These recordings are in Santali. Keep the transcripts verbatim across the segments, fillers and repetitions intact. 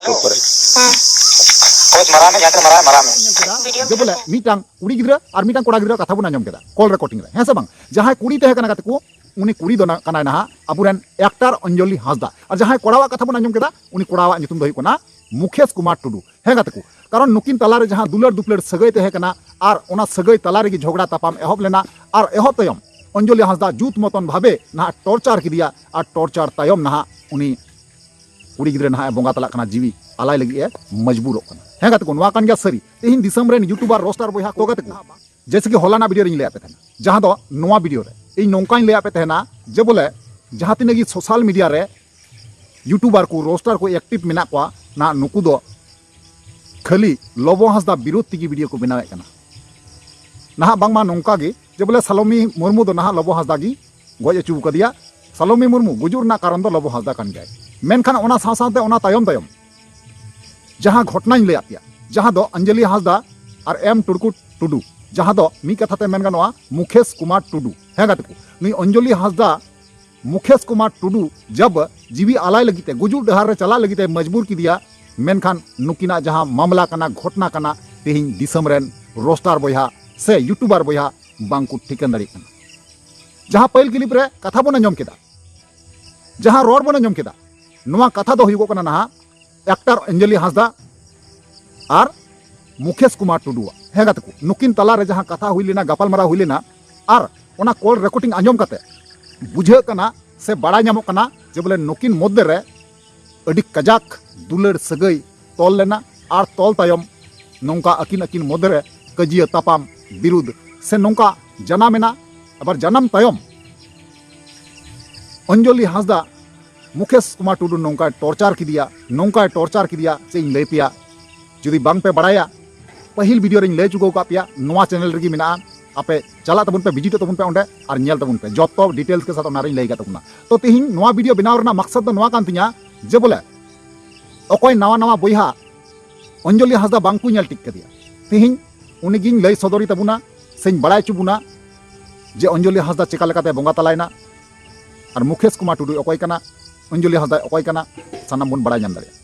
ᱠᱚᱨᱮ᱾ ᱠᱳᱪ ᱢᱟᱨᱟᱣ ᱢᱮ, ᱡᱟᱦᱟᱸ ᱛᱤᱱᱟᱹᱜ ᱢᱟᱨᱟᱣ, ᱢᱟᱨᱟᱣ ᱢᱮ᱾ ᱡᱮ ᱵᱚᱞᱮ ᱢᱤᱫᱴᱟᱝ ᱠᱩᱲᱤ ᱜᱤᱫᱽᱨᱟᱹ ᱟᱨ ᱢᱤᱫᱴᱟᱝ ᱠᱚᱲᱟ ᱜᱤᱫᱽᱨᱟᱹ ᱠᱟᱛᱷᱟ ᱵᱚᱱ ᱟᱸᱡᱚᱢ ᱠᱮᱫᱟ ᱠᱚᱞ ᱨᱮᱠᱚᱨᱰᱤᱝ ᱨᱮ, ᱦᱮᱸ ᱥᱮ ᱵᱟᱝ? ᱡᱟᱦᱟᱸᱭ ᱠᱩᱲᱤ ᱛᱟᱦᱮᱸ ᱠᱟᱱᱟ ᱜᱟᱛᱮ ᱠᱚ, ᱩᱱᱤ ᱠᱩᱲᱤ ᱫᱚ ᱱᱟ-, ᱠᱟᱱᱟᱭ ᱱᱟᱦᱟᱜ ᱟᱵᱚᱨᱮᱱ ᱮᱠᱴᱟᱨ ᱚᱧᱡᱚᱞᱤ ᱦᱟᱸᱥᱫᱟ᱾ ᱟᱨ ᱡᱟᱦᱟᱸᱭ ᱠᱚᱲᱟᱣᱟᱜ ᱠᱟᱛᱷᱟ ᱵᱚᱱ ᱟᱸᱡᱚᱢ ᱠᱮᱫᱟ, ᱩᱱᱤ ᱠᱚᱲᱟᱣᱟᱜ ᱧᱩᱛᱩᱢ ᱫᱚ ᱦᱩᱭᱩᱜ ᱠᱟᱱᱟ ᱢᱩᱠᱷᱮᱥ ᱠᱩᱢᱟᱨ ᱴᱩᱰᱩ᱾ ᱦᱮᱸ ᱜᱟᱛᱮ ᱠᱚ, ᱠᱟᱨᱚᱱ ᱱᱩᱠᱤᱱ ᱛᱟᱞᱟᱨᱮ ᱡᱟᱦᱟᱸ ᱫᱩᱞᱟᱹᱲ ᱫᱩᱯᱞᱟᱹᱲ ᱥᱟᱹᱜᱟᱹᱭ ᱛᱟᱦᱮᱸ ᱠᱟᱱᱟ, ᱟᱨ ᱚᱱᱟ ᱥᱟᱹᱜᱟᱹᱭ ᱛᱟᱞᱟ ᱨᱮᱜᱮ ᱡᱷᱚᱜᱽᱲᱟ ᱛᱟᱯᱟᱢ ᱮᱦᱚᱵ ᱞᱮᱱᱟ᱾ ᱟᱨ ᱮᱦᱚᱵ ᱛᱟᱭᱚᱢ ᱚᱧᱡᱚᱞᱤ ᱦᱟᱸᱥᱫᱟ ᱡᱩᱛ ᱢᱚᱛᱚᱱ ᱵᱷᱟᱵᱮ ᱱᱟᱦᱟᱜ ᱴᱚᱨᱪᱟᱨ ᱠᱮᱫᱮᱭᱟ, ᱟᱨ ᱴᱚᱨᱪᱟᱨ ᱛᱟᱭᱚᱢ ᱱᱟᱦᱟᱜ ᱩᱱᱤ ᱠᱩᱲᱤ ᱜᱤᱫᱽᱨᱟᱹ ᱱᱟᱦᱟᱜ ᱮ ᱵᱚᱸᱜᱟ ᱛᱟᱞᱟᱜ ᱠᱟᱱᱟ, ᱡᱤᱣᱤ ᱟᱞᱟᱭ ᱞᱟᱹᱜᱤᱫ ᱮ ᱢᱚᱡᱽᱵᱩᱨᱚᱜ ᱠᱟᱱᱟ᱾ ᱦᱮᱸ ᱜᱟᱛᱮ ᱠᱚ, ᱱᱚᱣᱟ ᱠᱟᱱ ᱜᱮᱭᱟ ᱥᱟᱹᱨᱤ᱾ ᱛᱮᱦᱮᱧ ᱫᱤᱥᱚᱢ ᱨᱮᱱ YouTuber, roaster ᱵᱚᱭᱦᱟ ᱠᱚ ᱜᱟᱛᱮ ᱠᱚ, ᱡᱮᱭᱥᱮ ᱠᱤ ᱦᱚᱞᱟᱱᱟᱜ video ᱨᱮᱧ ᱞᱟᱹᱭᱟᱫ ᱯᱮ ᱛᱟᱦᱮᱱᱟ, ᱡᱟᱦᱟᱸ ᱫᱚ ᱱᱚᱣᱟ video ᱨᱮ ᱤᱧ ᱱᱚᱝᱠᱟᱧ ᱞᱟᱹᱭᱟᱫ ᱯᱮ ᱛᱟᱦᱮᱱᱟ ᱡᱮ ᱵᱚᱞᱮ ᱡᱟᱦᱟᱸ ᱛᱤᱱᱟᱹᱜ ᱜᱮ social media ᱨᱮ YouTuber ᱠᱚ, roaster ᱠᱚ active ᱢᱮᱱᱟᱜ ᱠᱚᱣᱟ, ᱱᱟᱦᱟᱜ ᱱᱩᱠᱩ ᱫᱚ ᱠᱷᱟᱹᱞᱤ ᱞᱚᱵᱚ ᱦᱟᱸᱥᱫᱟ ᱵᱤᱨᱩᱫᱷ ᱛᱮᱜᱮ video ᱠᱚ ᱵᱮᱱᱟᱣᱮᱫ ᱠᱟᱱᱟ᱾ ᱱᱟᱦᱟᱜ ᱵᱟᱝᱢᱟ ᱱᱚᱝᱠᱟ ᱜᱮ ᱡᱮ ᱵᱚᱞᱮ ᱥᱟᱞᱚᱢᱤ ᱢᱩᱨᱢᱩ ᱫᱚ ᱱᱟᱦᱟᱜ ᱞᱚᱵᱚ ᱦᱟᱸᱥᱫᱟ ᱜᱮ ᱜᱚᱡ ᱦᱚᱪᱚ ᱠᱟᱫᱮᱭᱟ᱾ ᱥᱟᱞᱚᱢᱤ ᱢᱩᱨᱢᱩ ᱜᱩᱡᱩᱜ ᱨᱮᱱᱟᱜ ᱠᱟᱨᱚᱱ ᱫᱚ ᱞᱚᱵᱚ ᱦᱟᱸᱥᱫᱟ ᱠᱟᱱ ᱜᱮᱭᱟᱭ᱾ ᱢᱮᱱᱠᱷᱟᱱ ᱚᱱᱟ ᱥᱟᱶ ᱥᱟᱶᱛᱮ ᱚᱱᱟ ᱛᱟᱭᱚᱢ ᱛᱟᱭᱚᱢ ᱡᱟᱦᱟᱸ ᱜᱷᱚᱴᱱᱟᱧ ᱞᱟᱹᱭᱟᱫ ᱯᱮᱭᱟ, ᱡᱟᱦᱟᱸ ᱫᱚ ᱚᱧᱡᱚᱞᱤ ᱦᱟᱸᱥᱫᱟ ᱟᱨ ᱮᱢ ᱴᱩᱲᱠᱩ ᱴᱩᱰᱩ, ᱡᱟᱦᱟᱸ ᱫᱚ ᱢᱤᱫ ᱠᱟᱛᱷᱟ ᱛᱮ ᱢᱮᱱ ᱜᱟᱱᱚᱜᱼᱟ ᱢᱩᱠᱷᱮᱥ ᱠᱩᱢᱟᱨ ᱴᱩᱰᱩ᱾ ᱦᱮᱸ ᱜᱟᱛᱮ ᱠᱚ, ᱱᱩᱭ ᱚᱧᱡᱚᱞᱤ ᱦᱟᱸᱥᱫᱟ ᱢᱩᱠᱷᱮᱥ ᱠᱩᱢᱟᱨ ᱴᱩᱰᱩ ᱡᱟᱵ ᱡᱤᱣᱤ ᱟᱞᱟᱭ ᱞᱟᱹᱜᱤᱫ ᱛᱮ, ᱜᱩᱡᱩᱜ ᱰᱟᱦᱟᱨ ᱨᱮ ᱪᱟᱞᱟᱜ ᱞᱟᱹᱜᱤᱫ ᱛᱮ ᱢᱚᱡᱽᱵᱩᱨ ᱠᱮᱫᱮᱭᱟ᱾ ᱢᱮᱱᱠᱷᱟᱱ ᱱᱩᱠᱤᱱᱟᱜ ᱡᱟᱦᱟᱸ ᱢᱟᱢᱞᱟ ᱠᱟᱱᱟ, ᱜᱷᱚᱴᱱᱟ ᱠᱟᱱᱟ, ᱛᱮᱦᱮᱧ ᱫᱤᱥᱚᱢ ᱨᱮᱱ roaster ᱵᱚᱭᱦᱟ ᱥᱮ YouTuber ᱵᱚᱭᱦᱟ ᱵᱟᱝᱠᱚ ᱴᱷᱤᱠᱟᱹᱱ ᱫᱟᱲᱮᱭᱟᱜ ᱠᱟᱱᱟ᱾ ᱡᱟᱦᱟᱸ ᱯᱟᱹᱦᱤᱞ clip ᱨᱮ ᱠᱟᱛᱷᱟ ᱵᱚᱱ ᱟᱸᱡᱚᱢ ᱠᱮᱫᱟ, ᱡᱟᱦᱟᱸ ᱨᱚᱲ ᱵᱚᱱ ᱟᱸᱡᱚᱢ ᱠᱮᱫᱟ, ᱱᱚᱣᱟ ᱠᱟᱛᱷᱟ ᱫᱚ ᱦᱩᱭᱩᱜᱚᱜ ᱠᱟᱱᱟ ᱱᱟᱦᱟᱜ ᱮᱠᱴᱟᱨ ᱚᱧᱡᱚᱞᱤ ᱦᱟᱸᱥᱫᱟ ᱟᱨ ᱢᱩᱠᱷᱮᱥ ᱠᱩᱢᱟᱨ ᱴᱩᱰᱩᱣᱟᱜ᱾ ᱦᱮᱸ ᱜᱟᱛᱮ ᱠᱚ, ᱱᱩᱠᱤᱱ ᱛᱟᱞᱟᱨᱮ ᱡᱟᱦᱟᱸ ᱠᱟᱛᱷᱟ ᱦᱩᱭ ᱞᱮᱱᱟ, ᱜᱟᱯᱟᱞᱢᱟᱨᱟᱣ ᱦᱩᱭ ᱞᱮᱱᱟ, ᱟᱨ ᱚᱱᱟ ᱠᱚᱞ ᱨᱮᱠᱚᱨᱰᱤᱝ ᱟᱸᱡᱚᱢ ᱠᱟᱛᱮ ᱵᱩᱡᱷᱟᱹᱜ ᱠᱟᱱᱟ ᱥᱮ ᱵᱟᱲᱟᱭ ᱧᱟᱢᱚᱜ ᱠᱟᱱᱟ ᱡᱮ ᱵᱚᱞᱮ ᱱᱩᱠᱤᱱ ᱢᱚᱫᱽᱫᱷᱮ ᱨᱮ ᱟᱹᱰᱤ ᱠᱟᱡᱟᱠ ᱫᱩᱞᱟᱹᱲ ᱥᱟᱹᱜᱟᱹᱭ ᱛᱚᱞ ᱞᱮᱱᱟ, ᱟᱨ ᱛᱚᱞ ᱛᱟᱭᱚᱢ ᱱᱚᱝᱠᱟ ᱟᱹᱠᱤᱱ ᱟᱹᱠᱤᱱ ᱢᱚᱫᱽᱫᱷᱮ ᱨᱮ ᱠᱟᱹᱡᱤᱭᱟᱹ ᱛᱟᱯᱟᱢ ᱵᱤᱨᱩᱫᱷ ᱥᱮ ᱱᱚᱝᱠᱟ ᱡᱟᱱᱟᱢ ᱮᱱᱟ᱾ ᱟᱵᱟᱨ ᱡᱟᱱᱟᱢ ᱛᱟᱭᱚᱢ ᱚᱧᱡᱚᱞᱤ ᱦᱟᱸᱥᱫᱟ ᱢᱩᱠᱷᱮᱥ ᱠᱩᱢᱟᱨ ᱴᱩᱰᱩ ᱱᱚᱝᱠᱟᱭ ᱴᱚᱨᱪᱟᱨ ᱠᱮᱫᱮᱭᱟ, ᱱᱚᱝᱠᱟᱭ ᱴᱚᱨᱪᱟᱨ ᱠᱮᱫᱮᱭᱟ, ᱪᱮᱫ ᱤᱧ ᱞᱟᱹᱭ ᱯᱮᱭᱟ? ᱡᱩᱫᱤ ᱵᱟᱝ ᱯᱮ ᱵᱟᱲᱟᱭᱟ, ᱯᱟᱹᱦᱤᱞ video ᱨᱤᱧ ᱞᱟᱹᱭ ᱪᱩᱠᱟᱹᱣ ᱟᱠᱟᱫ ᱯᱮᱭᱟ, ᱱᱚᱣᱟ channel ᱨᱮᱜᱮ ᱢᱮᱱᱟᱜᱼᱟ, ᱟᱯᱮ ᱪᱟᱞᱟᱜ ᱛᱟᱵᱚᱱ ᱯᱮ, visit ᱛᱟᱵᱚᱱ ᱯᱮ ᱚᱸᱰᱮ ᱟᱨ ᱧᱮᱞ ᱛᱟᱵᱚᱱ ᱯᱮ, ᱡᱚᱛᱚ details ᱠᱮ ᱥᱟᱛᱷ ᱚᱱᱟ ᱨᱤᱧ ᱞᱟᱹᱭ ᱟᱠᱟᱫ ᱛᱟᱵᱚᱱᱟ᱾ ᱛᱚ ᱛᱮᱦᱮᱧ ᱱᱚᱣᱟ video ᱵᱮᱱᱟᱣ ᱨᱮᱱᱟᱜ ᱢᱟᱠᱥᱟᱫ ᱫᱚ ᱱᱚᱣᱟ ᱠᱟᱱ ᱛᱤᱧᱟ ᱡᱮ ᱵᱚᱞᱮ ᱚᱠᱚᱭ ᱱᱟᱣᱟ ᱱᱟᱣᱟ ᱵᱚᱭᱦᱟ ᱚᱧᱡᱚᱞᱤ ᱦᱟᱸᱥᱫᱟ ᱵᱟᱝ ᱠᱚ ᱧᱮᱞ ᱴᱷᱤᱠ ᱠᱟᱫᱮᱭᱟ, ᱛᱮᱦᱮᱧ ᱩᱱᱤ ᱜᱤᱧ ᱞᱟᱹᱭ ᱥᱚᱫᱚᱨᱤ ᱛᱟᱵᱚᱱᱟ ᱥᱮᱧ ᱵᱟᱲᱟᱭ ᱦᱚᱪᱚ ᱵᱚᱱᱟ ᱡᱮ ᱚᱧᱡᱚᱞᱤ ᱦᱟᱸᱥᱫᱟ ᱪᱮᱠᱟ ᱞᱮᱠᱟᱛᱮ ᱵᱚᱸᱜᱟ ᱛᱟᱞᱟᱭᱮᱱᱟ ᱟᱨ ᱢᱩᱠᱷᱮᱥ ᱠᱩᱢᱟᱨ ᱴᱩᱰᱩ ᱚᱠᱚᱭ ᱠᱟᱱᱟ, ᱚᱧᱡᱚᱞᱤ ᱦᱟᱸᱥᱫᱟ ᱚᱠᱚᱭ ᱠᱟᱱᱟ, ᱥᱟᱱᱟᱢ ᱵᱚᱱ ᱵᱟᱲᱟᱭ ᱧᱟᱢ ᱫᱟᱲᱮᱭᱟᱜᱼᱟ᱾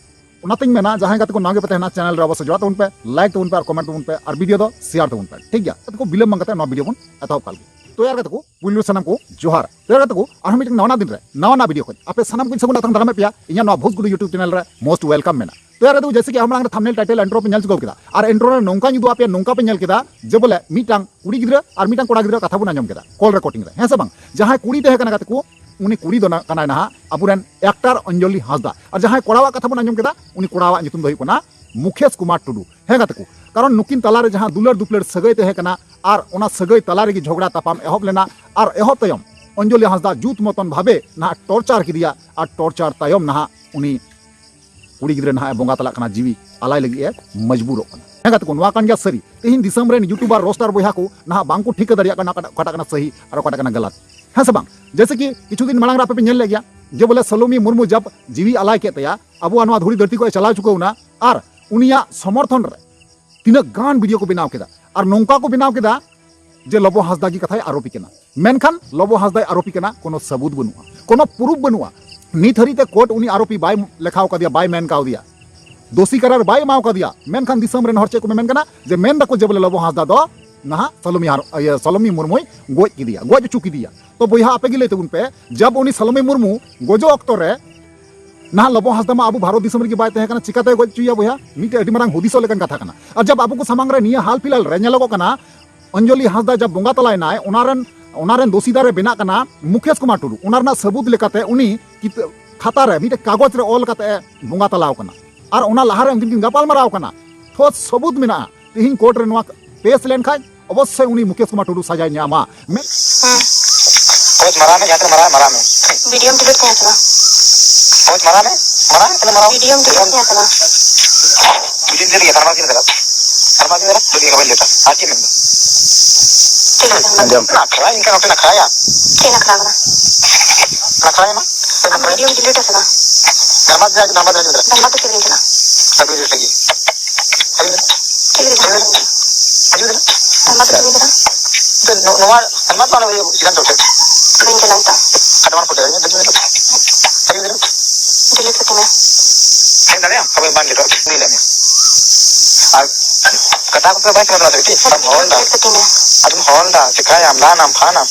ᱚᱱᱟᱛᱤᱧ ᱢᱮᱱᱟ, ᱡᱟᱦᱟᱸᱭ ᱜᱟᱛᱮ ᱠᱚ ᱱᱟᱣᱟ ᱜᱮᱯᱮ ᱛᱟᱦᱮᱱᱟ, ᱪᱮᱱᱮᱞ ᱨᱮ ᱚᱵᱚᱥᱥᱳᱭ ᱡᱚᱲᱟᱣ ᱛᱟᱵᱚᱱ ᱯᱮ, ᱞᱟᱭᱤᱠ ᱛᱟᱵᱚᱱ ᱯᱮ, ᱟᱨ ᱠᱚᱢᱮᱱᱴ ᱛᱟᱵᱚᱱ ᱯᱮ, ᱟᱨ ᱵᱷᱤᱰᱤᱭᱳ ᱫᱚ ᱥᱮᱭᱟᱨ ᱛᱟᱵᱚᱱ ᱯᱮ, ᱴᱷᱤᱠ ᱜᱮᱭᱟ? ᱛᱚ ᱵᱤᱞᱚᱢ ᱵᱟᱝ ᱠᱟᱛᱮ ᱱᱚᱣᱟ ᱵᱷᱤᱰᱤᱭᱳ ᱵᱚᱱ ᱮᱛᱚᱦᱚᱵ ᱠᱟᱜ ᱞᱮᱜᱮ᱾ ᱛᱚ ᱭᱟᱨ ᱜᱟᱛᱮ ᱠᱚ, ᱯᱩᱭᱞᱩ ᱥᱟᱱᱟᱢ ᱠᱚ ᱡᱚᱦᱟᱨ᱾ ᱛᱚ ᱭᱟᱨ ᱜᱟᱛᱮ ᱠᱚ, ᱟᱨᱦᱚᱸ ᱢᱤᱫᱴᱟᱝ ᱱᱟᱣᱟ ᱱᱟᱜ ᱫᱤᱱ ᱨᱮ ᱱᱟᱣᱟ ᱱᱟᱜ ᱵᱷᱤᱰᱤᱭᱳ ᱠᱷᱚᱱ ᱟᱯᱮ ᱥᱟᱱᱟᱢ ᱠᱚᱧ ᱥᱟᱹᱜᱩᱱ ᱟᱛᱟᱝ ᱫᱟᱨᱟᱢᱮᱫ ᱯᱮᱭᱟ ᱤᱧᱟᱹᱜ ᱱᱚᱣᱟ ᱵᱷᱳᱡᱽᱜᱩᱰᱩ YouTube ᱪᱮᱱᱮᱞ ᱨᱮ most welcome ᱢᱮᱱᱟᱜᱼᱟ᱾ ᱛᱚ ᱭᱟᱨ ᱜᱟᱛᱮ ᱠᱚ, ᱡᱮᱭᱥᱮ ᱠᱤ ᱟᱢ ᱢᱟᱲᱟᱝ ᱨᱮ ᱛᱷᱟᱢᱵᱱᱮᱞ, ᱴᱟᱭᱴᱮᱞ, ᱤᱱᱴᱨᱳ ᱯᱮ ᱧᱮᱞ ᱪᱩᱠᱟᱹᱣ ᱠᱮᱫᱟ, ᱟᱨ ᱤᱱᱴᱨᱳ ᱨᱮ ᱱᱚᱝᱠᱟᱧ ᱩᱫᱩᱜ ᱟᱯᱮᱭᱟ, ᱱᱚᱝᱠᱟ ᱯᱮ ᱧᱮᱞ ᱠᱮᱫᱟ ᱡᱮ ᱵᱚᱞᱮ ᱢᱤᱫᱴᱟᱝ ᱠᱩᱲᱤ ᱜᱤᱫᱽᱨᱟᱹ ᱟᱨ ᱢᱤᱫᱴᱟᱝ ᱠᱚᱲᱟ ᱜᱤᱫᱽᱨᱟᱹ ᱠᱟᱛᱷᱟ ᱵᱚᱱ ᱟᱸᱡᱚᱢ ᱠᱮᱫᱟ ᱠᱚᱞ ᱨᱮᱠᱚᱨᱰᱤᱝ ᱨᱮ, ᱦᱮᱸ ᱥᱮ ᱵᱟᱝ? ᱡᱟᱦᱟᱸᱭ ᱠᱩᱲᱤ ᱛᱟᱦᱮᱸ ᱠᱟᱱᱟ ᱜᱟᱛᱮ ᱠᱚ, ᱩᱱᱤ ᱠᱩᱲᱤ ᱫᱚ ᱱᱟ-, ᱠᱟᱱᱟᱭ ᱱᱟᱦᱟᱜ ᱟᱵᱚᱨᱮᱱ ᱮᱠᱴᱟᱨ ᱚᱧᱡᱚᱞᱤ ᱦᱟᱸᱥᱫᱟ, ᱟᱨ ᱡᱟᱦᱟᱸᱭ ᱠᱚᱲᱟᱣᱟᱜ ᱠᱟᱛᱷᱟ ᱵᱚᱱ ᱟᱸᱡᱚᱢ ᱠᱮᱫᱟ, ᱩᱱᱤ ᱠᱚᱲᱟᱣᱟᱜ ᱧᱩᱛᱩᱢ ᱫᱚ ᱦᱩᱭᱩᱜ ᱠᱟᱱᱟ ᱢᱩᱠᱷᱮᱥ ᱠᱩᱢᱟᱨ ᱴᱩᱰᱩ᱾ ᱦᱮᱸ ᱜᱟᱛᱮ ᱠᱚ, ᱠᱟᱨᱚᱱ ᱱᱩᱠᱤᱱ ᱛᱟᱞᱟᱨᱮ ᱡᱟᱦᱟᱸ ᱫᱩᱞᱟᱹᱲ ᱫᱩᱯᱞᱟᱹᱲ ᱥᱟᱹᱜᱟᱹᱭ ᱛᱟᱦᱮᱸ ᱠᱟᱱᱟ, ᱟᱨ ᱚᱱᱟ ᱥᱟᱹᱜᱟᱹᱭ ᱛᱟᱞᱟ ᱨᱮᱜᱮ ᱡᱷᱚᱜᱽᱲᱟ ᱛᱟᱯᱟᱢ ᱮᱦᱚᱵ ᱞᱮᱱᱟ, ᱟᱨ ᱮᱦᱚᱵ ᱛᱟᱭᱚᱢ ᱚᱧᱡᱚᱞᱤ ᱦᱟᱸᱥᱫᱟ ᱡᱩᱛ ᱢᱚᱛᱚᱱ ᱵᱷᱟᱵᱮ ᱱᱟᱦᱟᱜ ᱴᱚᱨᱪᱟᱨ ᱠᱮᱫᱮᱭᱟ, ᱟᱨ ᱴᱚᱨᱪᱟᱨ ᱛᱟᱭᱚᱢ ᱱᱟᱦᱟᱜ ᱩᱱᱤ ᱠᱩᱲᱤ ᱜᱤᱫᱽᱨᱟᱹ ᱱᱟᱦᱟᱜ ᱮ ᱵᱚᱸᱜᱟ ᱛᱟᱞᱟᱜ ᱠᱟᱱᱟ, ᱡᱤᱣᱤ ᱟᱞᱟᱭ ᱞᱟᱹᱜᱤᱫ ᱮ ᱢᱚᱡᱽᱵᱩᱨᱚᱜ ᱠᱟᱱᱟ᱾ ᱦᱮᱸ ᱜᱟᱛᱮ ᱠᱚ, ᱱᱚᱣᱟ ᱠᱟᱱ ᱜᱮᱭᱟ ᱥᱟᱹᱨᱤ᱾ ᱛᱮᱦᱮᱧ ᱫᱤᱥᱚᱢ ᱨᱮᱱ ᱭᱩᱴᱩᱵᱟᱨ ᱨᱳᱥᱴᱟᱨ ᱵᱚᱭᱦᱟ ᱠᱚ ᱱᱟᱦᱟᱜ ᱵᱟᱝ ᱠᱚ ᱴᱷᱤᱠᱟᱹ ᱫᱟᱲᱮᱭᱟᱜ ᱠᱟᱱᱟ ᱚᱠᱟᱴᱟᱜ, ᱚᱠᱟᱴᱟᱜ ᱠᱟᱱᱟ ᱥᱟᱹᱦᱤ ᱟᱨ ᱚᱠᱟᱴᱟᱜ ᱠᱟᱱᱟ ᱜᱟᱞᱟᱛ, ᱦᱮᱸ ᱥᱮ ᱵᱟᱝ? ᱡᱮᱭᱥᱮ ᱠᱤ ᱠᱤᱪᱷᱩ ᱫᱤᱱ ᱢᱟᱲᱟᱝ ᱨᱮ ᱟᱯᱮ ᱯᱮ ᱧᱮᱞ ᱞᱮᱫ ᱜᱮᱭᱟ ᱡᱮ ᱵᱚᱞᱮ ᱥᱟᱞᱚᱢᱤ ᱢᱩᱨᱢᱩ ᱡᱟᱵ ᱡᱤᱣᱤ ᱟᱞᱟᱭ ᱠᱮᱫ ᱛᱟᱭᱟ, ᱟᱵᱚᱣᱟᱜ ᱱᱚᱣᱟ ᱫᱷᱩᱲᱤ ᱫᱷᱟᱹᱨᱛᱤ ᱠᱷᱚᱱ ᱮ ᱪᱟᱞᱟᱣ ᱪᱩᱠᱟᱹᱣ ᱮᱱᱟ, ᱟᱨ ᱩᱱᱤᱭᱟᱜ ᱥᱚᱢᱚᱨᱛᱷᱚᱱ ᱨᱮ ᱛᱤᱱᱟᱹᱜ ᱜᱟᱱ ᱵᱷᱤᱰᱤᱭᱳ ᱠᱚ ᱵᱮᱱᱟᱣ ᱠᱮᱫᱟ, ᱟᱨ ᱱᱚᱝᱠᱟ ᱠᱚ ᱵᱮᱱᱟᱣ ᱠᱮᱫᱟ ᱡᱮ ᱞᱚᱵᱚ ᱦᱟᱸᱥᱫᱟ ᱜᱮ ᱠᱟᱛᱷᱟᱭ ᱟᱨᱳᱯᱤ ᱠᱟᱱᱟ᱾ ᱢᱮᱱᱠᱷᱟᱱ ᱞᱚᱵᱚ ᱦᱟᱸᱥᱫᱟᱭ ᱟᱨᱳᱯᱤ ᱠᱟᱱᱟ, ᱠᱳᱱᱳ ᱥᱟᱹᱵᱩᱫ ᱵᱟᱹᱱᱩᱜᱼᱟ, ᱠᱳᱱᱳ ᱯᱨᱩᱯ ᱵᱟᱹᱱᱩᱜᱼᱟ᱾ ᱱᱤᱛ ᱦᱟᱹᱨᱤᱡ ᱛᱮ ᱠᱳᱨᱴ ᱩᱱᱤ ᱟᱨᱳᱯᱤ ᱵᱟᱭ ᱞᱮᱠᱷᱟᱣ ᱠᱟᱫᱮᱭᱟ, ᱵᱟᱭ ᱢᱮᱱ ᱠᱟᱣᱫᱮᱭᱟ, ᱫᱳᱥᱤ ᱠᱟᱨᱟᱨ ᱵᱟᱭ ᱮᱢᱟᱣ ᱠᱟᱫᱮᱭᱟ᱾ ᱢᱮᱱᱠᱷᱟᱱ ᱫᱤᱥᱚᱢ ᱨᱮᱱ ᱦᱚᱲ ᱪᱮᱫ ᱠᱚ ᱢᱮᱢᱮᱱ ᱠᱟᱱᱟ ᱡᱮ ᱢᱮᱱ ᱫᱟᱠᱚ ᱡᱮ ᱵᱚᱞᱮ ᱞᱚᱵᱚ ᱦᱟᱸᱥᱫᱟ ᱫᱚ ᱱᱟᱦᱟᱜ ᱥᱟᱞᱚᱢᱤ ᱦᱟᱨ-, ᱤᱭᱟᱹ, ᱥᱟᱞᱚᱢᱤ ᱢᱩᱨᱢᱩᱭ ᱜᱚᱡ ᱠᱮᱫᱮᱭᱟ, ᱜᱚᱡ ᱦᱚᱪᱚ ᱠᱮᱫᱮᱭᱟ᱾ ᱛᱚ ᱵᱚᱭᱦᱟ, ᱟᱯᱮ ᱜᱮ ᱞᱟᱹᱭ ᱛᱟᱵᱚᱱ ᱯᱮ, ᱡᱟᱵ ᱩᱱᱤ ᱥᱟᱞᱚᱢᱤ ᱢᱩᱨᱢᱩ ᱜᱚᱡᱚᱜ ᱚᱠᱛᱚ ᱨᱮ ᱱᱟᱦᱟᱜ ᱞᱚᱵᱚ ᱦᱟᱸᱥᱫᱟ ᱢᱟ ᱟᱵᱚ ᱵᱷᱟᱨᱚᱛ ᱫᱤᱥᱚᱢ ᱨᱮᱜᱮ ᱵᱟᱭ ᱛᱟᱦᱮᱸ ᱠᱟᱱᱟ, ᱪᱤᱠᱟᱛᱮ ᱜᱚᱡ ᱦᱚᱪᱚᱭᱮᱭᱟ ᱵᱚᱭᱦᱟ? ᱢᱤᱫᱴᱮᱡ ᱟᱹᱰᱤ ᱢᱟᱨᱟᱝ ᱦᱩᱫᱤᱥᱚᱜ ᱞᱮᱠᱟᱱ ᱠᱟᱛᱷᱟ ᱠᱟᱱᱟ᱾ ᱟᱨ ᱡᱟᱵ ᱟᱵᱚ ᱠᱚ ᱥᱟᱢᱟᱝ ᱨᱮ ᱱᱤᱭᱟᱹ ᱦᱟᱞ ᱯᱷᱤᱞᱦᱟᱞ ᱨᱮ ᱧᱮᱞᱚᱜᱚᱜ ᱠᱟᱱᱟ, ᱚᱧᱡᱚᱞᱤ ᱦᱟᱸᱥᱫᱟ ᱡᱟᱵ ᱵᱚᱸᱜᱟ ᱛᱟᱞᱟᱭᱮᱱᱟᱭ, ᱚᱱᱟ ᱨᱮᱱ, ᱚᱱᱟ ᱨᱮᱱ ᱫᱳᱥᱤᱫᱟᱨ ᱨᱮ ᱵᱮᱱᱟᱜ ᱠᱟᱱᱟ ᱢᱩᱠᱷᱮᱥ ᱠᱩᱢᱟᱨ ᱴᱩᱰᱩ᱾ ᱚᱱᱟ ᱨᱮᱱᱟᱜ ᱥᱟᱹᱵᱩᱫ ᱞᱮᱠᱟᱛᱮ ᱩᱱᱤ ᱠᱤᱛᱟᱹ-, ᱠᱷᱟᱛᱟ ᱨᱮ ᱢᱤᱫᱴᱮᱡ ᱠᱟᱜᱚᱡᱽ ᱨᱮ ᱚᱞ ᱠᱟᱛᱮ ᱮ ᱵᱚᱸᱜᱟ ᱛᱟᱞᱟᱣ ᱠᱟᱱᱟ᱾ ᱟᱨ ᱚᱱᱟ ᱞᱟᱦᱟᱨᱮ ᱩᱱᱠᱤᱱ ᱠᱤᱱ ᱜᱟᱯᱟᱞ ᱢᱟᱨᱟᱣ ᱠᱟᱱᱟ, ᱴᱷᱳᱥ ᱥᱟᱹᱵᱩᱫ ᱢᱮᱱᱟᱜᱼᱟ᱾ ᱛᱮᱦᱮᱧ ᱠᱳᱨᱴ ᱨᱮ ᱱᱚᱣᱟ ᱯᱮᱥ ᱞᱮᱱᱠᱷᱟᱱ ᱚᱵᱚᱥᱥᱳᱭ ᱩᱱᱤ ᱢᱩᱠᱮᱥ ᱠᱩᱢᱟᱨ ᱴᱩᱰᱩ ᱥᱟᱡᱟᱭ ᱧᱟᱢᱟ᱾ ᱢᱮ- ᱦᱮᱸ᱾ ᱯᱳᱡᱽ ᱢᱟᱨᱟᱣ ᱢᱮ, ᱡᱟᱦᱟᱸ ᱛᱤᱱᱟᱹᱜ ᱢᱟᱨᱟᱣ ᱢᱮ, ᱢᱟᱨᱟᱣ ᱢᱮ᱾ ᱵᱷᱤᱰᱤᱭᱳᱢ ᱰᱤᱞᱤᱴ ᱛᱟᱦᱮᱸ ᱠᱟᱱᱟ᱾ ᱯᱳᱡᱽ ᱢᱟᱨᱟᱣ ᱢᱮ, ᱢᱟᱨᱟᱣ ᱢᱮ, ᱛᱤᱱᱟᱹᱜ ᱢᱟᱨᱟᱣ᱾ ᱵᱷᱤᱰᱤᱭᱳᱢ ᱰᱤᱞᱤᱴ ᱛᱟᱦᱮᱸ ᱠᱟᱱᱟ᱾ ᱵᱷᱤᱰᱤᱭᱳᱢ ᱰᱤᱞᱤᱴ ᱜᱮᱭᱟ, ᱛᱟᱨᱢᱟᱱ ᱪᱮᱫ ᱞᱮᱠᱟ? ᱛᱟᱨᱢᱟᱱ ᱪᱮᱫ ᱞᱮᱠᱟ? ᱵᱷᱤᱰᱤᱭᱳ ᱜᱮ ᱵᱟᱹᱧ ᱰᱤᱞᱤᱴᱟ᱾ ᱟᱨ ᱪᱮᱫ ᱢᱮᱱᱫᱟ? ᱪᱮᱫ ᱞᱮᱠᱟ? ᱱᱟᱠᱷᱨᱟ, ᱤᱱᱠᱟ ᱱᱚᱛᱮ ᱱᱟᱠᱷᱨᱟᱭᱟ᱾ ᱪᱮᱫ ᱱᱟᱠᱷᱨᱟ ᱠᱟᱱᱟ? ᱱᱟᱠᱷᱨᱟᱭ ᱢᱟ᱾ ᱟᱢ ᱵᱷᱤᱰᱤᱭᱳᱢ ᱰᱤᱞᱤᱴ ᱟᱠᱟᱫᱟ? ᱫᱷᱟᱱᱵᱟᱫᱽ ᱨᱮ, ᱫᱷᱟᱱᱵᱟᱫᱽ ᱨᱮ ᱰᱤᱞᱤᱴ ᱞᱟᱹᱜᱤᱫ᱾ ᱦᱤᱡᱩᱜ ᱫᱮᱞᱟ᱾ ᱪᱮᱫ ᱞᱟᱹᱜᱤᱫ? ᱟᱭᱢᱟ ᱠᱤᱪᱷᱩ ᱢᱮᱱᱟᱜᱼᱟ᱾ ᱱᱚ-, ᱱᱚᱣᱟ ᱟᱭᱢᱟ ᱫᱚ ᱟᱞᱚ ᱦᱩᱭᱩᱜ, ᱥᱤᱫᱷᱟᱱᱛᱚ ᱴᱷᱮᱱ᱾ ᱵᱟᱹᱧ ᱪᱟᱞᱟᱜ ᱱᱤᱛᱚᱜ᱾ ᱟᱫᱚ ᱚᱱᱟ ᱠᱚ ᱰᱤᱞᱤᱴ ᱠᱟᱛᱮ ᱢᱮ᱾ ᱦᱮᱡ ᱫᱟᱲᱮᱭᱟᱜᱼᱟᱢ? ᱵᱟᱝ ᱡᱩᱛᱩᱜᱼᱟ, ᱞᱟᱹᱭ ᱞᱮ ᱢᱮ᱾ ᱟᱨ ᱠᱟᱛᱷᱟ ᱠᱚ ᱵᱟᱭ ᱥᱟᱱᱟ ᱠᱟᱱᱟ ᱪᱮᱫ? ᱟᱢ ᱦᱚᱲ ᱫᱟ, ᱟᱫᱚᱢ ᱦᱚᱲ ᱫᱟ, ᱪᱤᱠᱟᱹᱭᱟᱢ, ᱞᱟᱱᱟᱢ, ᱯᱷᱟᱱᱟᱢ᱾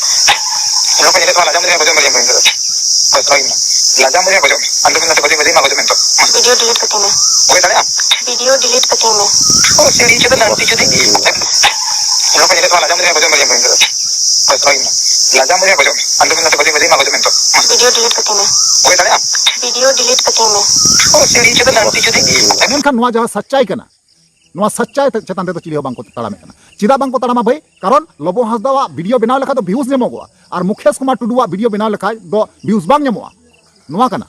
ᱚᱱᱟ ᱠᱚ ᱧᱮᱞᱮᱫ ᱛᱟᱢᱟ, ᱞᱟᱡᱟᱣ ᱢᱚᱡᱟ ᱜᱚᱡᱚᱜ ᱢᱮ, ᱜᱚᱡᱚᱜ ᱢᱮ᱾ ᱵᱟᱥ, ᱦᱳᱭ ᱮᱱᱟ᱾ ᱞᱟᱡᱟᱣ ᱢᱚᱡᱟ ᱜᱚᱡᱚᱜ ᱢᱮ᱾ ᱟᱢ ᱫᱚ ᱢᱮᱱ ᱫᱟ ᱜᱚᱡᱚᱜ ᱢᱮ, ᱢᱟ ᱜᱚᱡᱚᱜ ᱢᱮ ᱱᱤᱛᱚᱜ᱾ ᱵᱷᱤᱰᱤᱭᱳ ᱰᱤᱞᱤᱴ ᱠᱟᱹᱛᱤᱧ ᱢᱮ᱾ ᱦᱩᱭ ᱫᱟᱲᱮᱭᱟᱜᱼᱟ? ᱵᱷᱤᱰᱤᱭᱳ ᱰᱤᱞᱤᱴ ᱠᱟᱹᱛᱤᱧ ᱢᱮ᱾ ᱚ, ᱥᱮ ᱤᱧ ᱪᱮᱫ ᱞᱟᱹᱱᱛᱤ ᱡᱩᱫᱤ? ᱚᱱᱟ ᱠᱚ ᱧᱮᱞᱮᱫ ᱛᱟᱢᱟ, ᱞᱟᱡᱟᱣ ᱢᱚᱡᱟ ᱜᱚᱡᱚᱜ ᱢᱮ, ᱜᱚᱡᱚᱜ ᱢᱮ᱾ ᱵᱟᱥ, ᱦᱳᱭ ᱮᱱᱟ᱾ ᱞᱟᱡᱟᱣ ᱢᱚᱡᱟ ᱜᱚᱡᱚᱜ ᱢᱮ᱾ ᱟᱢ ᱫᱚ ᱢᱮᱱ ᱫᱟ ᱜᱚᱡᱚᱜ ᱢᱮ, ᱢᱟ ᱜᱚᱡᱚᱜ ᱢᱮ ᱱᱤᱛᱚᱜ᱾ ᱵᱷᱤᱰᱤᱭᱳ ᱰᱤᱞᱤᱴ ᱠᱟᱹᱛᱤᱧ ᱢᱮ᱾ ᱦᱩᱭ ᱫᱟᱲᱮᱭᱟᱜᱼᱟ? ᱵᱷᱤᱰᱤᱭᱳ ᱰᱤᱞᱤᱴ ᱠᱟᱹᱛᱤᱧ ᱢᱮ᱾ ᱚ, ᱥᱮ ᱤᱧ ᱪᱮᱫ ᱞᱟᱹᱱᱛᱤ ᱡᱩᱫᱤ? ᱢᱮᱱᱠᱷᱟᱱ ᱱᱚᱣᱟ ᱡᱟᱦᱟᱸ ᱥᱟᱪᱪᱟᱭ ᱠᱟᱱᱟ, ᱱᱚᱣᱟ ᱥᱟᱪᱪᱟᱭ ᱛᱮ ᱪᱮᱛᱟᱱ ᱨᱮᱫᱚ ᱪᱤᱞᱤ ᱦᱚᱸ ᱵᱟᱝᱠᱚ ᱛᱟᱲᱟᱢᱮᱫ ᱠᱟᱱᱟ᱾ ᱪᱮᱫᱟᱜ ᱵᱟᱝᱠᱚ ᱛᱟᱲᱟᱢᱟ ᱵᱷᱟᱹᱭ? ᱠᱟᱨᱚᱱ ᱞᱚᱵᱚ ᱦᱟᱸᱥᱫᱟᱣᱟᱜ ᱵᱷᱤᱰᱤᱭᱳ ᱵᱮᱱᱟᱣ ᱞᱮᱠᱷᱟᱡ ᱫᱚ ᱵᱷᱤᱭᱩᱥ ᱧᱟᱢᱚᱜᱚᱜᱼᱟ, ᱟᱨ ᱢᱩᱠᱷᱮᱥ ᱠᱩᱢᱟᱨ ᱴᱩᱰᱩᱣᱟᱜ ᱵᱷᱤᱰᱤᱭᱳ ᱵᱮᱱᱟᱣ ᱞᱮᱠᱷᱟᱡ ᱫᱚ ᱵᱷᱤᱭᱩᱥ ᱵᱟᱝ ᱧᱟᱢᱚᱜᱼᱟ᱾ ᱱᱚᱣᱟ ᱠᱟᱱᱟ᱾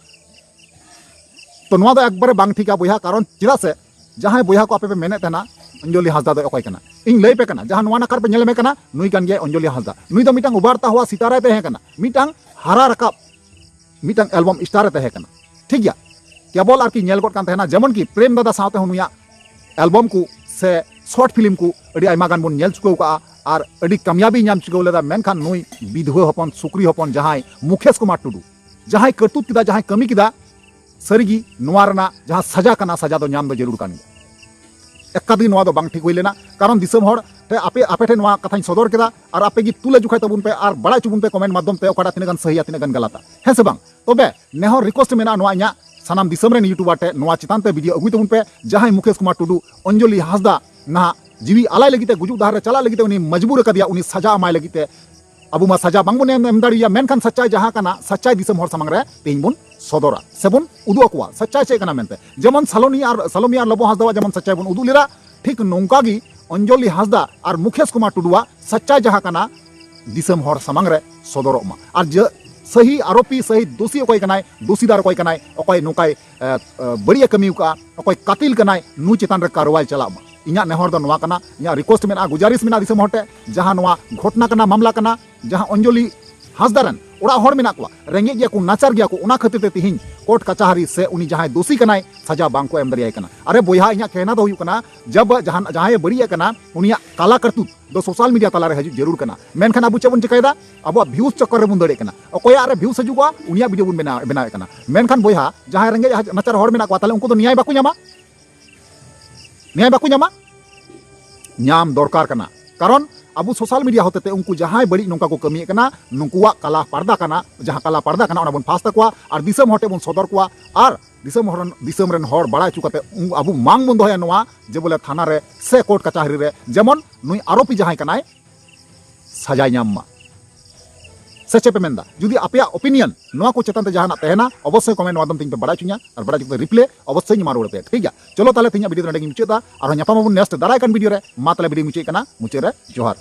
ᱛᱚ ᱱᱚᱣᱟ ᱫᱚ ᱮᱠᱵᱟᱨᱮ ᱵᱟᱝ ᱴᱷᱤᱠᱟ ᱵᱚᱭᱦᱟ, ᱠᱟᱨᱚᱱ ᱪᱮᱫᱟᱜ ᱥᱮ ᱡᱟᱦᱟᱸᱭ ᱵᱚᱭᱦᱟ ᱠᱚ ᱟᱯᱮ ᱯᱮ ᱢᱮᱱᱮᱫ ᱛᱟᱦᱮᱱᱟ ᱚᱧᱡᱚᱞᱤ ᱦᱟᱸᱥᱫᱟ ᱫᱚ ᱚᱠᱚᱭ ᱠᱟᱱᱟ, ᱤᱧ ᱞᱟᱹᱭ ᱯᱮ ᱠᱟᱱᱟ, ᱡᱟᱦᱟᱸ ᱱᱚᱣᱟ ᱱᱟᱠᱷᱟ ᱨᱮᱯᱮ ᱧᱮᱞᱮ ᱢᱮ ᱠᱟᱱᱟ, ᱱᱩᱭ ᱠᱟᱱ ᱜᱮᱭᱟᱭ ᱚᱧᱡᱚᱞᱤ ᱦᱟᱸᱥᱫᱟ᱾ ᱱᱩᱭ ᱫᱚ ᱢᱤᱫᱴᱟᱝ ᱩᱵᱷᱟᱨᱛᱟ ᱦᱩᱣᱟ ᱥᱤᱛᱟᱨᱟᱭ ᱛᱟᱦᱮᱸ ᱠᱟᱱᱟ, ᱢᱤᱫᱴᱟᱝ ᱦᱟᱨᱟ ᱨᱟᱠᱟᱵ ᱢᱤᱫᱴᱟᱝ ᱮᱞᱵᱟᱢ ᱥᱴᱟᱨ ᱮ ᱛᱟᱦᱮᱸ ᱠᱟᱱᱟ, ᱴᱷᱤᱠ ᱜᱮᱭᱟ᱾ ᱠᱮᱵᱚᱞ ᱟᱨᱠᱤ ᱧᱮᱞ ᱜᱚᱫ ᱠᱟᱱ ᱛᱟᱦᱮᱱᱟ, ᱡᱮᱢᱚᱱ ᱠᱤ ᱯᱨᱮᱢ ᱫᱟᱫᱟ ᱥᱟᱶᱛᱮ ᱦᱚᱸ ᱱᱩᱭᱟᱜ ᱮᱞᱵᱟᱢ ᱠᱚ ᱥᱮ ᱥᱚᱨᱴ ᱯᱷᱤᱞᱢ ᱠᱚ ᱟᱹᱰᱤ ᱟᱭᱢᱟ ᱜᱟᱱ ᱵᱚᱱ ᱧᱮᱞ ᱪᱩᱠᱟᱹᱣ ᱠᱟᱜᱼᱟ, ᱟᱨ ᱟᱹᱰᱤ ᱠᱟᱢᱭᱟᱵᱤ ᱧᱟᱢ ᱪᱩᱠᱟᱹᱣ ᱞᱮᱫᱟ᱾ ᱢᱮᱱᱠᱷᱟᱱ ᱱᱩᱭ ᱵᱤᱫᱷᱩᱣᱟᱹ ᱦᱚᱯᱚᱱ, ᱥᱩᱠᱨᱤ ᱦᱚᱯᱚᱱ, ᱡᱟᱦᱟᱸᱭ ᱢᱩᱠᱷᱮᱥ ᱠᱩᱢᱟᱨ ᱴᱩᱰᱩ, ᱡᱟᱦᱟᱸᱭ ᱠᱟᱹᱴᱩᱛ ᱠᱮᱫᱟ, ᱡᱟᱦᱟᱸᱭ ᱠᱟᱹᱢᱤ ᱠᱮᱫᱟ, ᱥᱟᱹᱨᱤᱜᱮ ᱱᱚᱣᱟ ᱨᱮᱱᱟᱜ ᱡᱟᱦᱟᱸ ᱥᱟᱡᱟ ᱠᱟᱱᱟ, ᱥᱟᱡᱟ ᱫᱚ ᱧᱟᱢ ᱫᱚ ᱡᱟᱹᱨᱩᱲ ᱠᱟᱱ ᱜᱮᱭᱟ᱾ ᱮᱠᱟᱫ ᱜᱮ ᱱᱚᱣᱟ ᱫᱚ ᱵᱟᱝ ᱴᱷᱤᱠ ᱦᱩᱭ ᱞᱮᱱᱟ, ᱠᱟᱨᱚᱱ ᱫᱤᱥᱚᱢ ᱦᱚᱲ ᱴᱷᱮᱱ, ᱟᱯᱮ, ᱟᱯᱮ ᱴᱷᱮᱱ ᱱᱚᱣᱟ ᱠᱟᱛᱷᱟᱧ ᱥᱚᱫᱚᱨ ᱠᱮᱫᱟ, ᱟᱨ ᱟᱯᱮ ᱜᱮ ᱛᱩᱞᱟᱹ ᱡᱚᱠᱷᱟᱭ ᱛᱟᱵᱚᱱ ᱯᱮ ᱟᱨ ᱵᱟᱲᱟᱭ ᱦᱚᱪᱚ ᱵᱚᱱ ᱯᱮ ᱠᱚᱢᱮᱱᱴ ᱢᱟᱫᱽᱫᱷᱚᱢ ᱛᱮ ᱚᱠᱟᱴᱟᱜ ᱛᱤᱱᱟᱹᱜ ᱜᱟᱱ ᱥᱟᱹᱦᱤᱭᱟ, ᱛᱤᱱᱟᱹᱜ ᱜᱟᱱ ᱜᱟᱞᱟᱛᱟ, ᱦᱮᱸ ᱥᱮ ᱵᱟᱝ? ᱛᱚᱵᱮ ᱱᱮᱦᱚᱨ ᱨᱤᱠᱣᱮᱥᱴ ᱢᱮᱱᱟᱜᱼᱟ ᱱᱚᱣᱟ ᱤᱧᱟᱹᱜ ᱥᱟᱱᱟᱢ ᱫᱤᱥᱚᱢ ᱨᱮᱱ ᱭᱩᱴᱩᱵᱟᱨ ᱴᱷᱮᱱ, ᱱᱚᱣᱟ ᱪᱮᱛᱟᱱ ᱛᱮ ᱵᱷᱤᱰᱤᱭᱳ ᱟᱹᱜᱩᱭ ᱛᱟᱵᱚᱱ ᱯᱮ, ᱡᱟᱦᱟᱸᱭ ᱢᱩᱠᱷᱮᱥ ᱠᱩᱢᱟᱨ ᱴᱩᱰᱩ ᱚᱧᱡᱚᱞᱤ ᱦᱟᱸᱥᱫᱟ ᱱᱟᱦᱟᱜ ᱡᱤᱣᱤ ᱟᱞᱟᱭ ᱞᱟᱹᱜᱤᱫ ᱛᱮ, ᱜᱩᱡᱩᱜ ᱰᱟᱦᱟᱨ ᱨᱮ ᱪᱟᱞᱟᱜ ᱞᱟᱹᱜᱤᱫ ᱛᱮ ᱩᱱᱤ ᱢᱚᱡᱽᱵᱩᱨ ᱟᱠᱟᱫᱮᱭᱟ, ᱩᱱᱤ ᱥᱟᱡᱟ ᱮᱢᱟᱭ ᱞᱟᱹᱜᱤᱫ ᱛᱮ᱾ ᱟᱵᱚ ᱢᱟ ᱥᱟᱡᱟ ᱵᱟᱝᱵᱚᱱ ᱮᱢ, ᱮᱢ ᱫᱟᱲᱮᱭᱟᱭᱟ, ᱢᱮᱱᱠᱷᱟᱱ ᱥᱟᱪᱟᱭ ᱡᱟᱦᱟᱸ ᱠᱟᱱᱟ, ᱥᱟᱪᱟᱭ ᱫᱤᱥᱚᱢ ᱦᱚᱲ ᱥᱟᱢᱟᱝ ᱨᱮ ᱛᱮᱦᱮᱧ ᱵᱚᱱ ᱥᱚᱫᱚᱨᱟ ᱥᱮᱵᱚᱱ ᱩᱫᱩᱜ ᱟᱠᱚᱣᱟ ᱥᱟᱪᱟᱭ ᱪᱮᱫ ᱠᱟᱱᱟ ᱢᱮᱱᱛᱮ᱾ ᱡᱮᱢᱚᱱ ᱥᱟᱞᱚᱱᱤ ᱟᱨ, ᱥᱟᱞᱚᱢᱤ ᱟᱨ ᱞᱚᱵᱚ ᱦᱟᱸᱥᱫᱟᱣᱟᱜ ᱡᱮᱢᱚᱱ ᱥᱟᱪᱟᱭ ᱵᱚᱱ ᱩᱫᱩᱜ ᱞᱮᱫᱟ, ᱴᱷᱤᱠ ᱱᱚᱝᱠᱟ ᱜᱮ ᱚᱧᱡᱚᱞᱤ ᱦᱟᱸᱥᱫᱟ ᱟᱨ ᱢᱩᱠᱷᱮᱥ ᱠᱩᱢᱟᱨ ᱴᱩᱰᱩᱣᱟᱜ ᱥᱟᱪᱟᱭ ᱡᱟᱦᱟᱸ ᱠᱟᱱᱟ, ᱫᱤᱥᱚᱢ ᱦᱚᱲ ᱥᱟᱢᱟᱝ ᱨᱮ ᱥᱚᱫᱚᱨᱚᱜ ᱢᱟ᱾ ᱟᱨ ᱡᱮ ᱥᱟᱹᱦᱤ ᱟᱨᱳᱯᱤ, ᱥᱟᱹᱦᱤ ᱫᱳᱥᱤ ᱚᱠᱚᱭ ᱠᱟᱱᱟᱭ, ᱫᱳᱥᱤᱫᱟᱨ ᱚᱠᱚᱭ ᱠᱟᱱᱟᱭ, ᱚᱠᱚᱭ ᱱᱚᱝᱠᱟᱭ, ᱮ, ᱮ, ᱵᱟᱹᱲᱤᱡ ᱮ ᱠᱟᱹᱢᱤ ᱟᱠᱟᱫᱼᱟ, ᱚᱠᱚᱭ ᱠᱟᱛᱤᱞ ᱠᱟᱱᱟᱭ, ᱱᱩᱭ ᱪᱮᱛᱟᱱ ᱨᱮ ᱠᱟᱨᱣᱟᱭ ᱪᱟᱞᱟᱜ ᱢᱟ᱾ ᱤᱧᱟᱹᱜ ᱱᱮᱦᱚᱨ ᱫᱚ ᱱᱚᱣᱟ ᱠᱟᱱᱟ, ᱤᱧᱟᱹᱜ ᱨᱤᱠᱣᱮᱥᱴ ᱢᱮᱱᱟᱜᱼᱟ, ᱜᱩᱡᱟᱨᱤᱥ ᱢᱮᱱᱟᱜᱼᱟ ᱫᱤᱥᱚᱢ ᱦᱚᱲ ᱴᱷᱮᱱ, ᱡᱟᱦᱟᱸ ᱱᱚᱣᱟ ᱜᱷᱚᱴᱱᱟ ᱠᱟᱱᱟ, ᱢᱟᱢᱞᱟ ᱠᱟᱱᱟ, ᱡᱟᱦᱟᱸ ᱚᱧᱡᱚᱞᱤ ᱦᱟᱸᱥᱫᱟ ᱨᱮᱱ ᱚᱲᱟᱜ ᱦᱚᱲ ᱢᱮᱱᱟᱜ ᱠᱚᱣᱟ, ᱨᱮᱸᱜᱮᱡ ᱜᱮᱭᱟ ᱠᱚ, ᱱᱟᱪᱟᱨ ᱜᱮᱭᱟ ᱠᱚ, ᱚᱱᱟ ᱠᱷᱟᱹᱛᱤᱨ ᱛᱮ ᱛᱤᱦᱤᱧ ᱠᱳᱨᱴ ᱠᱟᱪᱟᱦᱟᱨᱤ ᱥᱮ ᱩᱱᱤ ᱡᱟᱦᱟᱸᱭ ᱫᱳᱥᱤ ᱠᱟᱱᱟᱭ, ᱥᱟᱡᱟ ᱵᱟᱝ ᱠᱚ ᱮᱢ ᱫᱟᱲᱮᱭᱟᱭ ᱠᱟᱱᱟ᱾ ᱟᱨᱮ ᱵᱚᱭᱦᱟ, ᱤᱧᱟᱹᱜ ᱠᱮᱦᱱᱟ ᱫᱚ ᱦᱩᱭᱩᱜ ᱠᱟᱱᱟ, ᱡᱟᱵ ᱡᱟᱦᱟᱱ ᱡᱟᱦᱟᱸᱭ ᱵᱟᱹᱲᱤᱡ ᱟᱠᱟᱱᱟ, ᱩᱱᱤᱭᱟᱜ ᱠᱟᱞᱟ ᱠᱟᱨᱛᱩᱛ ᱫᱚ ᱥᱳᱥᱟᱞ ᱢᱤᱰᱤᱭᱟ ᱛᱟᱞᱟᱨᱮ ᱦᱤᱡᱩᱜ ᱡᱟᱹᱨᱩᱲ ᱠᱟᱱᱟ᱾ ᱢᱮᱱᱠᱷᱟᱱ ᱟᱵᱚ ᱪᱮᱫ ᱵᱚᱱ ᱪᱤᱠᱟᱹᱭᱮᱫᱟ? ᱟᱵᱚᱣᱟᱜ ᱵᱷᱤᱭᱩᱡᱽ ᱪᱚᱠᱠᱚᱨ ᱨᱮᱵᱚᱱ ᱫᱟᱹᱲᱮᱫ ᱠᱟᱱᱟ᱾ ᱚᱠᱚᱭᱟᱜ ᱨᱮ ᱵᱷᱤᱭᱩᱡᱽ ᱦᱤᱡᱩᱜᱚᱜᱼᱟ, ᱩᱱᱤᱭᱟᱜ ᱵᱷᱤᱰᱤᱭᱳ ᱵᱚᱱ ᱵᱮᱱᱟᱣ ᱵᱮᱱᱟᱣᱮᱫ ᱠᱟᱱᱟ᱾ ᱢᱮᱱᱠᱷᱟᱱ ᱵᱚᱭᱦᱟ, ᱡᱟᱦᱟᱸᱭ ᱨᱮᱸᱜᱮᱡ ᱱᱟᱪᱟᱨ ᱦᱚᱲ ᱢᱮᱱᱟᱜ ᱠᱚᱣᱟ, ᱛᱟᱦᱞᱮ ᱩᱱᱠᱩ ᱫᱚ ᱱᱮᱭᱟᱭ ᱵᱟᱠᱚ ᱧᱟᱢᱟ? ᱱᱮᱭᱟᱭ ᱵᱟᱠᱚ ᱧᱟᱢᱟ? ᱧᱟᱢ ᱫᱚᱨᱠᱟᱨ ᱠᱟᱱᱟ᱾ ᱠᱟᱨᱚᱱ ᱟᱵᱚ ᱥᱳᱥᱟᱞ ᱢᱤᱰᱤᱭᱟ ᱦᱚᱛᱮᱛᱮ ᱩᱱᱠᱩ ᱡᱟᱦᱟᱸᱭ ᱵᱟᱹᱲᱤᱡ ᱱᱚᱝᱠᱟ ᱠᱚ ᱠᱟᱹᱢᱤᱭᱮᱫ ᱠᱟᱱᱟ, ᱱᱩᱠᱩᱣᱟᱜ ᱠᱟᱞᱟ ᱯᱟᱨᱫᱟ ᱠᱟᱱᱟ, ᱡᱟᱦᱟᱸ ᱠᱟᱞᱟ ᱯᱟᱨᱫᱟ ᱠᱟᱱᱟ, ᱚᱱᱟ ᱵᱚᱱ ᱯᱷᱟᱥ ᱛᱟᱠᱚᱣᱟ ᱟᱨ ᱫᱤᱥᱚᱢ ᱦᱚᱲ ᱴᱷᱮᱱ ᱵᱚᱱ ᱥᱚᱫᱚᱨ ᱠᱚᱣᱟ᱾ ᱟᱨ ᱫᱤᱥᱚᱢ ᱦᱚᱲ, ᱫᱤᱥᱚᱢ ᱨᱮᱱ ᱦᱚᱲ ᱵᱟᱲᱟᱭ ᱦᱚᱪᱚ ᱠᱟᱛᱮ ᱩᱱ-, ᱟᱵᱚ ᱢᱟᱝ ᱵᱚᱱ ᱫᱚᱦᱚᱭᱟ ᱱᱚᱣᱟ ᱡᱮ ᱵᱚᱞᱮ ᱛᱷᱟᱱᱟ ᱨᱮ ᱥᱮ ᱠᱳᱨᱴ ᱠᱟᱪᱟᱦᱟᱨᱤ ᱨᱮ ᱡᱮᱢᱚᱱ ᱱᱩᱭ ᱟᱨᱳᱯᱤ ᱡᱟᱦᱟᱸᱭ ᱠᱟᱱᱟᱭ, ᱥᱟᱡᱟᱭ ᱧᱟᱢ ᱢᱟ᱾ ᱥᱮ ᱪᱮᱫ ᱯᱮ ᱢᱮᱱᱫᱟ? ᱡᱩᱫᱤ ᱟᱯᱮᱭᱟᱜ ᱳᱯᱤᱱᱤᱭᱚᱱ ᱱᱚᱣᱟ ᱠᱚ ᱪᱮᱛᱟᱱ ᱛᱮ ᱡᱟᱦᱟᱱᱟᱜ ᱛᱟᱦᱮᱱᱟ, ᱚᱵᱚᱥᱥᱳᱭ ᱠᱚᱢᱮᱱᱴ ᱢᱟᱫᱽᱫᱷᱚᱢ ᱛᱮ ᱤᱧ ᱯᱮ ᱵᱟᱲᱟᱭ ᱦᱚᱪᱚᱧᱟ, ᱟᱨ ᱵᱟᱲᱟᱭ ᱦᱚᱪᱚ ᱠᱟᱛᱮ ᱨᱤᱯᱞᱟᱭ ᱚᱵᱚᱥᱥᱳᱭ ᱤᱧ ᱮᱢᱟ ᱨᱩᱣᱟᱹᱲ ᱟᱯᱮᱭᱟ, ᱴᱷᱤᱠ ᱜᱮᱭᱟ? ᱪᱚᱞᱚ ᱛᱟᱦᱞᱮ ᱛᱮᱦᱮᱧᱟᱜ ᱵᱷᱤᱰᱤᱭᱳ ᱫᱚ ᱱᱚᱰᱮ ᱜᱤᱧ ᱢᱩᱪᱟᱹᱫ ᱫᱟ, ᱟᱨᱦᱚᱸ ᱧᱟᱯᱟᱢ ᱟᱵᱚᱱ ᱱᱮᱠᱥᱴ ᱫᱟᱨᱟᱭ ᱠᱟᱱ ᱵᱷᱤᱰᱤᱭᱳ ᱨᱮ᱾ ᱢᱟ ᱛᱟᱦᱞᱮ ᱵᱷᱤᱰᱤᱭᱳ ᱢᱩᱪᱟᱹᱫ ᱠᱟᱱᱟ, ᱢᱩᱪᱟᱹᱫ ᱨᱮ ᱡᱚᱦᱟᱨ᱾